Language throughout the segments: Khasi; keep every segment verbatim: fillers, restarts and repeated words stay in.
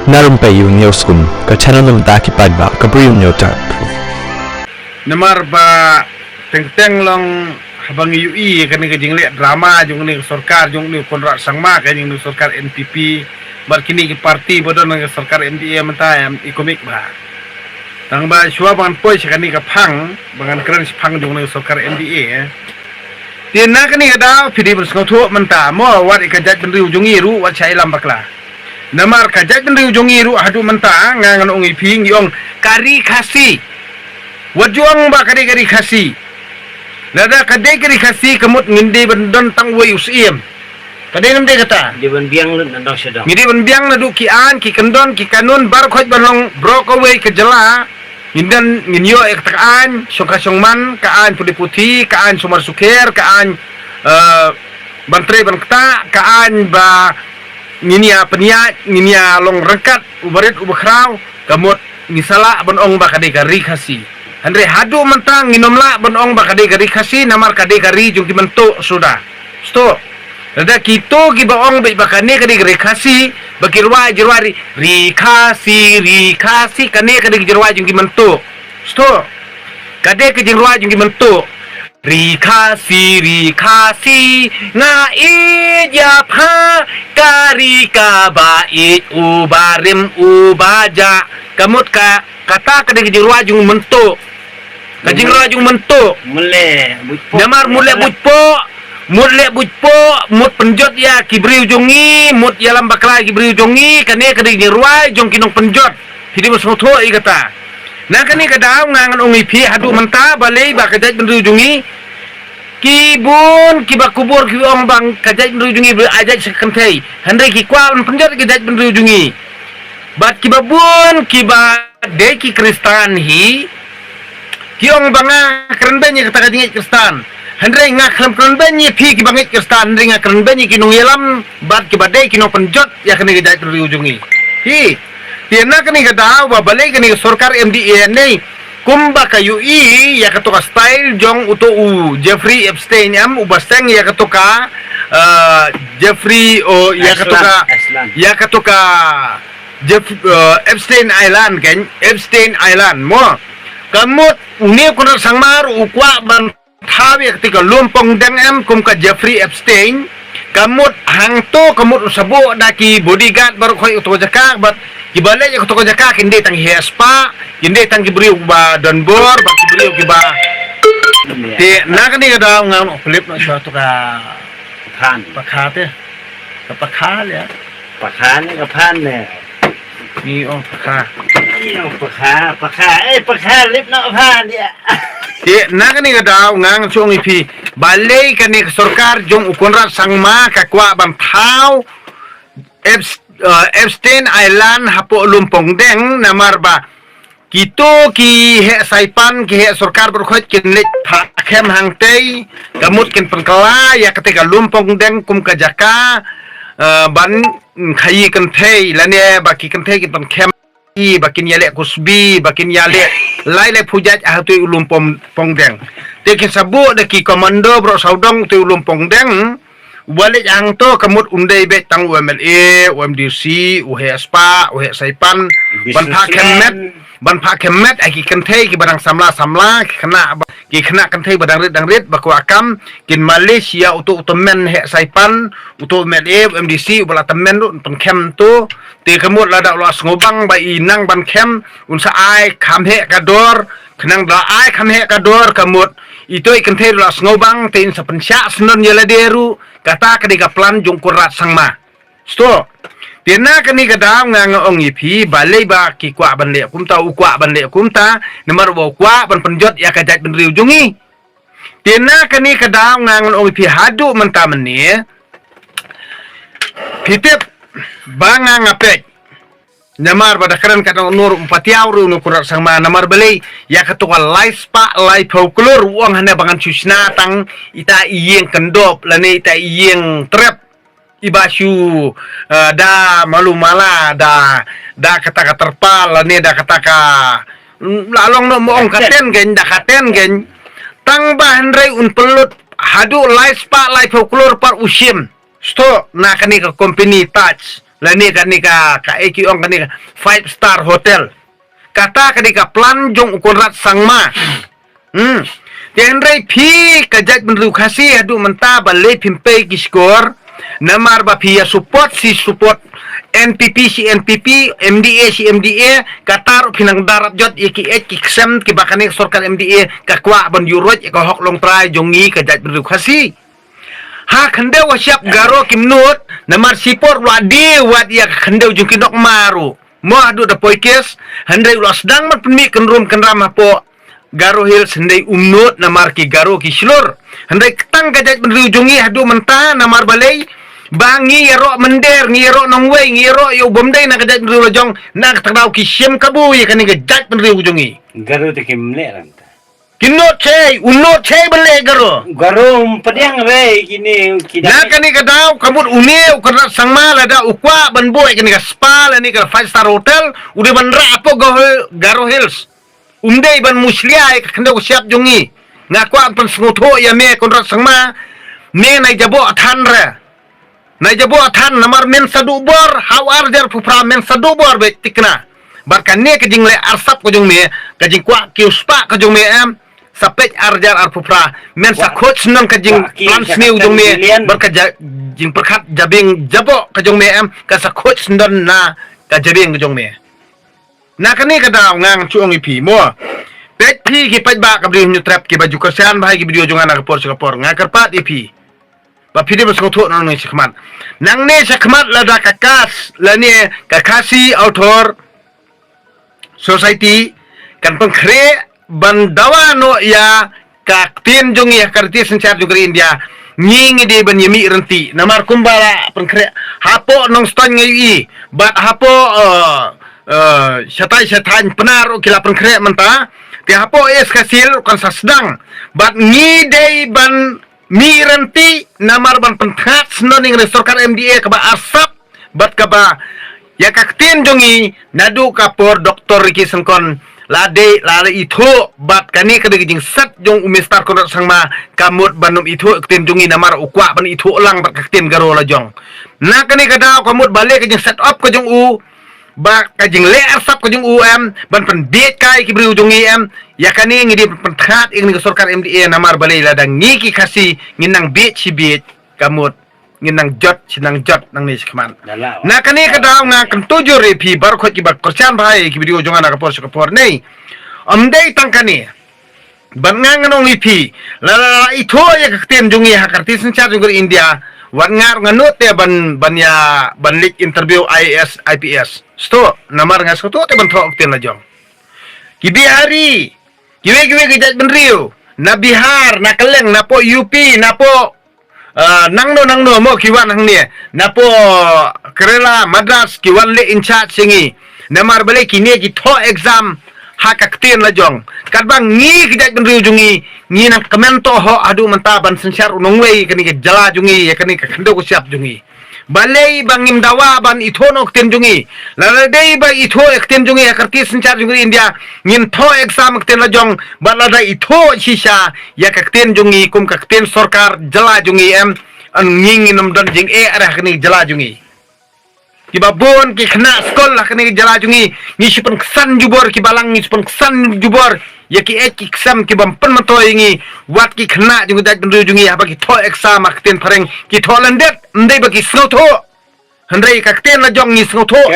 Na rympei ïa u Newskum, ka channel na bynta ki paidbah, ka briew u Newsdap. Namar ba teng teng long haba ngi ïohi ïa kane ka jingleh drama jong kane ka sorkar jong une u Conrad Sangma, ka jong une u sorkar N P P, bad kine ki parti ba don ha ka sorkar M D A mynta, em, i kumne ba. Tang ba shuwa ba ngan poi sha kane ka phang, ba ngan kren shaphang jong kane ka sorkar M D A, eh. Te na kane ka daw phi dei ban sngewthuh mynta, mo, wat ïa ka jaitbynriew jong ngi ruh wat shah ïalam bakla. Namar ka jaitbynriew jong ngi ruh haduh mynta, nga ngan ong ïa phi, ngi ong ka ri Khasi. Wat ju ong ba ka dei ka ri Khasi. Lada ka dei ka ri Khasi, ka mut ngin dei ban don tang uwei u syiem. Ka dei nam dei kata. Dei ban biang lut na dong sha dong. Ngi dei ban biang naduh ki aiñ, ki kyndon, ki kanun, baroh khoit ban long baroh kawei ka jylla. Ngin don, ngin ïoh ïa kata ka aiñ shongkha shongman, ka aiñ pule puthi, ka aiñ sumar sukher, ka aiñ, eh, ban trei ban ktah, ka aiñ ba ngin ïa pynïaid, ngin ïa long ryngkat, u barit u bakhraw, ka mut ngi sa lah ban ong ba ka dei ka ri Khasi. Hynrei haduh mynta ngin ym lah ban ong ba ka dei ka ri Khasi, namar ka dei ka ri jong ki mynta suda. Sdang. Lada kito kiba ong beit ba kane ka dei ka ri Khasi, ba ki rwai, jingrwai ri, ri Khasi, ri Khasi, kane ka dei ka jingrwai jong ki mynta. Sdang. Ka dei ka jingrwai jong ki mynta. Ri Khasi, ri Khasi, nga ïeit ïa pha, ka ri kaba ïeit, uba rim, uba jah. Ka mut ka, kata ka dei ka jingrwai jong mynta. Ka jingrwai jong mynta. Mut leh buit poh. Namar mut leh buit poh. Mut leh buit poh, mut pynjot ïa ki briew jong ngi, mut ïalam bakla ïa ki briew jong ngi, kane ka dei ka jingrwai jong ki nongpynjot. Phi dei ban sngewthuh ïa kata. Na kane ka daw nga ngan ong ïa phi haduh mynta balei ba ka jaitbynriew jong ngi. Ki bun kiba kubur ki ong ba ka jaitbynriew jong ngi ba ai jait sha ka kynthei. Hynrei ki kwah ban pynjot ïa ka jaitbynriew jong ngi. Bad kiba bun kiba dei ki Khristan hi, ki ong ba nga kren beiñ ïa kata ka jingngeit Khristan. Hynrei nga khlem kren beiñ ïa phi kiba ngeit Khristan, hynrei nga kren beiñ ïa ki nongïalam bad kiba dei ki nongpynjot ïa kane ka jaitbynriew jong ngi. Hi, te na kane ka daw ba balei kane ka sorkar M D A ne, kumba ka ïohi ïa kato ka style jong uto u Jeffrey Epstein, em, uba seng ïa kato ka, eh, Jeffrey, o, ïa kato ka, Epstein. Ïa kato ka Jeff-, eh, Epstein Island, kan? Epstein Island, mo. Ka mut, une u Conrad Sangma u kwah ban thaw ïa kata ka lum pong deng, em, kum ka Jeffrey Epstein. Ka mut hangto, ka mut u sa buh da ki bodyguard baroh khoit uto ka jaka, bad kiba leit ïa kato ka jaka kin dei tang heh spah, kin dei tang ki briew ba don bor, bad ki briew kiba. Te, na kane ka daw nga ong klip na shuwa to ka phan. Pakha te. Ka pakha leh. Pakha ne ka phan ne. Ni ong pakha. Ni ong pakha, pakha. Eh, pakha lip na phan dia. Te na kane ka daw nga ngan shu ong ïa phi. Balei kane ka sorkar jong u Conrad Sangma ka kwah ban thaw Epst-, eh, Epstein Island hapoh lum pong deng namar ba kito ki heh Saipan, ki heh sorkar baroh khoit kin leit phah khem hangtei, ka mut kin pynkylla ïa katei ka lum pong deng kum ka jaka, eh, ban khaïi kynthei, lane ba ki kynthei kin pynkhem, ba kin ïaleh kusbi, ba kin ïaleh lai lai phew jait ha utei u lum pong, pong deng. Te kin sa buh da ki komando baroh sawdong utei u lum pong deng, Uba leit hangto ka mut un dei beit tang u M L A, u M D C, u heh spah, u heh Saipan, ban phah khem met, ban phah khem met ha ki kynthei kiba dang samla samla, ki khynnah ba, ki khynnah kynthei ba dang rit dang rit, ba kwah kam, kin malish ïa uto u tymmen heh Saipan, uto u M L A, u M D C, uba la tymmen ruh, pynkhem to, te ka mut lada u la sngewbang ba i nang ban khem, un sa ai kham heh ka dor, khnang da ai kham heh ka dor ka mut, ito i kynthei ruh la sngewbang, te in sa pynshah syndon ïa lade ruh, Kata ka dei ka plan jong u Conrad Sangma. Sto. Te na kane ka daw nga nga ong ïa phi, balei ba ki kwah ban leh kumta, u kwah ban leh kumta, namar ba u kwah ban pynjot ïa ka jaitbynriew jong ngi. Te na kane ka daw nga ngan ong ïa phi haduh mynta mynne. Phi tip ba nga nga peit. Namar ba da kren katno ruh um patiaw ruh u Conrad Sangma namar balei ïa kato ka lai spah lai phew klur u ong hane ba ngan shu shna tang ita i ïing kyndop lane ita i ïing trep iba shu, eh, da malu mala da, da kata ka terpal lane da kata ka, mm, la long noh mo ong ka tent kein, da ka tent kein. Tang ba hynrei un pynlut haduh lai spah lai phew klur pat u shim. Sto na kane ka company Taj. Lane kane ka, ka, eh, ki ong kane ka five star hotel. Kata kane ka plan jong u Conrad Sangma. Hmm. Te hynrei phi ka jaitbynriew Khasi haduh mynta balei phim pei ki shkor. Namar ba phi ïa support shi support, N P P shi N P P, M D A shi M D A, kata ruh phi nang da rap jot ïa ki eit ki ksem kiba kane ka sorkar M D A ka kwah ban ïuh roit ïa ka hok longtrai jong ngi ka jaitbynriew Khasi. Ha khyndew ha shyiap Garo kim nud, namar shipor la die wat ïa ka khyndew jong ki Nokma ruh. Mo haduh da poi kes, hynrei u la sdang ban pynmih kynrum kynram hapoh Garo Hills, hynrei um nud namar ki Garo ki shlur. Hynrei tang ka jaitbynriew jong ngi haduh mynta namar balei ba ngi ïaroh mynder, ngi ïaroh nongwei, ngi ïaroh ïa u bym dei na ka jaitbynriew la jong, na kata ka daw ki shim kabu ïa kane ka jaitbynriew jong ngi. Garo te kim leh ranta. Ki nud shei, u nud shei ban leh Garo. Garo um pdiang re kine ki. Na kane ka daw ka mut une u Conrad Sangma lada u kwah ban buh ïa kane ka spa lane ka five star hotel, u dei ban rah hapoh Garo, Garo Hills. Um dei ban mushlia ïa ka khyndew ka shyiap jong ngi. Nga kwah pynsngewthuh ïa me Conrad Sangma, me nai jaboh than re. Nai jaboh than namar men sa duh bor, ha u ar hajar arphew phra men sa duh bor beit, thikna. Bad kane ka jingleh arsap ka jong me, ka jingkwah kiew spah ka jong me em, sa peit ar hajar arphew phra, men sa khuid syndon ka jingplan sniew jong me, bad ka ja-, jingpyrkhat jabieng jaboh ka jong me em, ka sa khuid syndon na ka jabieng ka jong me. Na kane ka daw nga ngan shu ong ïa phi mo. Peit phi ki paidbah ka Bri u Hynñiewtrep kiba ju kyrshan bha ïa ki video jong nga na ka por sha ka por, nga kyrpad ïa phi. Ba phi dei ban sngewthuh nangne shakhmat. Nangne shakhmat lada ka KAS lane ka Khasi Author Society kan pynkhreh ban dawa noh ïa ka ktien jong ngi ha ka riti synshar jong ka ri India, ngi ngi dei ban ïa mih rynti. Namar kumba la pynkhreh hapoh Nongstoiñ ngi ïohi bad hapoh, eh, eh, shatai shatai Pnar ruh ki la pynkhreh mynta. Te hapoh East Khasi Hills ruh kan sa sdang. Bad ngi dei ban mih rynti namar ban pyntngat syndon ïa ka sorkar M D A kaba arsap bad kaba ïa ka ktien jong ngi naduh ka por Doktor Ricky Syngkon la dei la la ithuh bad kane ka dei ka jingset jong u Mister Conrad Sangma ka mut ban ym ithuh ktien jong ngi namar u kwah ban ithuh lang bad ka ktien Garo la jong. Na kane ka daw ka mut balei ka jingset up ka jong u ba ka jingleh arsap ka jong u em ban pynbiej kai ki briew jong ngi em. Ïa kane ngi dei ban pyntngat ïa kane ka sorkar M D A namar balei lada ngi ki Khasi ngin nang biej shi biej ka mut ngin nang jot shi nang jot nangne shakhmat. Na kane ka daw nga kyntu jur ïa phi baroh khoit kiba kyrshan bha ïa ki video jong nga na ka por sha ka por ne. Ym dei tang kane. Bad nga ngan ong ïa phi, la la la ithuh ïa ka ktien jong ngi ha ka riti synshar jong ka ri India. Wat nga ruh nga nud te ban ban ïa ban leit interview I A S, I P S. Sngewthuh, namar nga sngewthuh te ban thoh ka ktien la jong. Ki Bihari, kiwei kiwei ki jaitbynriew na Bihar, na Kylleng, na poh U P, na poh, ah, nangno nangno mo ki wan hangne, na poh Kerala, Madras, ki wan leh in charge ïa ngi. Namar balei kine ki thoh exam ha ka ktien la jong. Katba ngi ki jaitbynriew jong ngi, ngi nang kmen tohok haduh mynta ban synshar u nongwei kane ka jylla jong ngi, ïa kane ka khyndew ka shyiap jong ngi. Balei ba ngim dawa ban ithuh noh ka ktien jong ngi. Lada dei ba ithuh ïa ka ktien jong ngi ha ka riti synshar jong ka ri India, ngin thoh exam ka ktien la jong, bad lada ithuh shisha ïa ka ktien jong ngi kum ka ktien sorkar jylla jong ngi em, ngi ngin ym don jingeh ha kane ka jylla jong ngi. Kiba bun ki khynnah skul ha kane ka jylla jong ngi, ngi shu pynksan jubor, ki balang ngi shu pynksan jubor ïa ki eit ki ksem kiba ym pynmyntoi ïa ngi. Wat ki khynnah jong ka jaitbynriew jong ngi haba ki thoh exam ha ka ktien phareng ki thoh lyndet, ym dei ba ki sngewthuh. Hynrei ka ktien la jong ngi sngewthuh.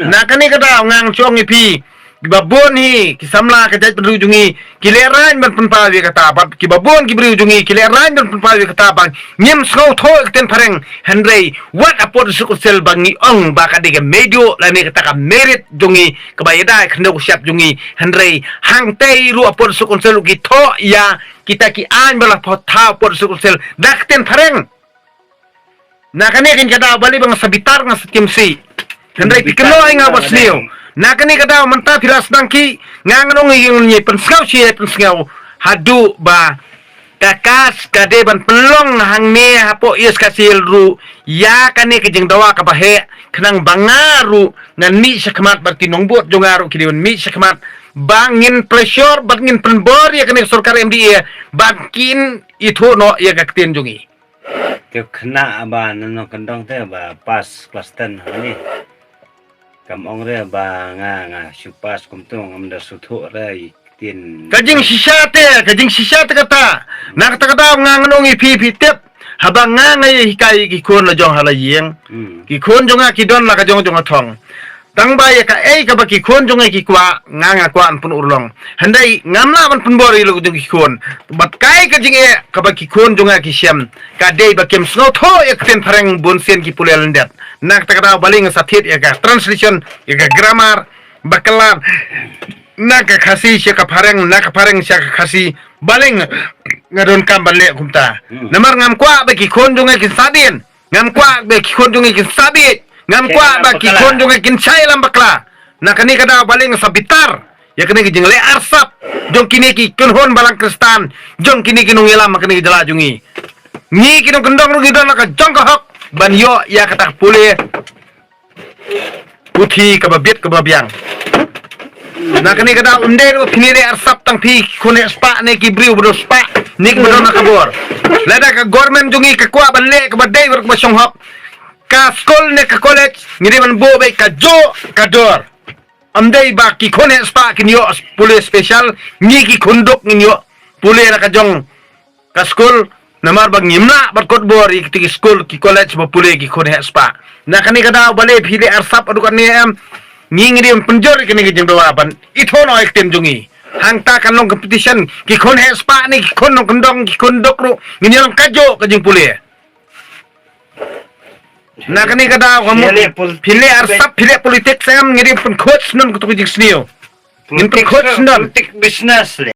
Na kane ka daw nga ngan shu ong ïa phi, kiba bun hi ki samla ka jaitbynriew jong ngi ki lehraiñ ban pynpaw ïa kata, bad kiba bun ki briew jong ngi ki lehraiñ ban pynpaw ïa kata ba ngim sngewthuh ktien phareng. Hynrei wat hapoh District Council ba ngi ong ba ka dei ka meidu lane kata ka merit jong ngi kaba ïada ïa ka khyndew ka shyiap jong ngi. Hynrei hangtei ruh hapoh District Council ruh ki thoh ïa kita ki aiñ ba la thoh hapoh District Council da ktien phareng. Na kane ka daw balei ba nga sa bitar, nga sa tim sih. Hynrei phi kynnoh ïa nga ba sniew. Na kane ka daw mynta phi la sdang ki, nga ngan ong ïa ngi pynsngew shi pynsngew haduh ba ka KAS ka dei ban pynlong hangne hapoh East Khasi Hills ruh ïa kane ka jingdawa kaba heh, khnang ba nga ruh ngan mih shakhmat bad ki nongbud jong nga ruh ki dei ban mih shakhmat ba ngin pressure bad ngin pynbor ïa kane ka sorkar M D A ba kin ithuh noh ïa ka ktien jong ngi. Te khynnah ba na nongkyndong te ba pass class ten ha ni. Kam ong re ba nga nga shu pass kumto, ngam da shu thoh re i ktien. Ka jingshisha te, ka jingshisha te kata. Na kata ka daw nga ngan ong ïa phi, phi tip. Haba nga nga ïa hikai ki khun la jong ha la ïing. Hmm. Ki khun jong nga ki don la ka jong jong ka thong. Tang ba ïa kaei kaba ki khun jong nga ki kwah, nga nga kwah ban pynurlong. Hynrei ngam lah ban pynbor ïa la ka jong ki khun. Bad kaei ka jingeh kaba ki khun jong nga ki shem, ka dei ba kim sngewthuh ïa ka ktien phareng, bun sien ki pule lyndet. Na kata ka daw balei nga sa thied ïa ka translation, ïa ka grammar, ba kylla na ka Khasi sha ka phareng, na ka phareng sha ka Khasi, balei nga, nga donkam ban leh kumta. Hmm. Namar ngam kwah ba ki khun jong nga kin sa dien, ngam kwah ba ki khun jong nga kin sa bieit, ngam kwah ba ki khun jong nga kin shah ïalam bakla. Na kane ka daw balei nga sa bitar ïa kane ka jingleh arsap jong kine ki kynhun balang Khristan, jong kine ki nongïalam ha kane ka jylla jong ngi. Ngi ki nongkyndong ruh ngi don la ka jong ka hok ban ïoh ïa kata ka pule puthi kaba bit kaba biang. Na kane ka daw ym dei ruh phin ïaleh arsap tang phi ki khun heh spah ne ki briew ba don spah ne ki ba don ha ka bor. Lada ka government jong ngi ka kwah ban leh kaba dei bad kaba shong hok, ka skul ne ka college ngi dei ban buh beit ka juh ka dor. Ym dei ba ki khun heh spah kin ïoh pule special, ngi ki khun duk ngin ïoh pule la ka jong ka skul, namar ba ngim lah ban kut bor ïa kito ki skul ki college ba pule ki khun heh spah. Na kane ka daw balei phi leh arsap haduh katne em? Ngi ngi dei ban pynjur ïa kane ka jingdawa ban ithuh noh ïa ka ktien jong ngi. Hangta kan long competition, ki khun heh spah ne ki khun nongkyndong, ki khun duk ruh ngin ïa long kajuh ka jingpule. Na kane ka daw ka mut phi leh pol-, phi leh arsap, phi leh politics em, ngi dei ban pynkhuid shnong kato ka jingsniew. Ngin pynkhuid shnong. Politik business le.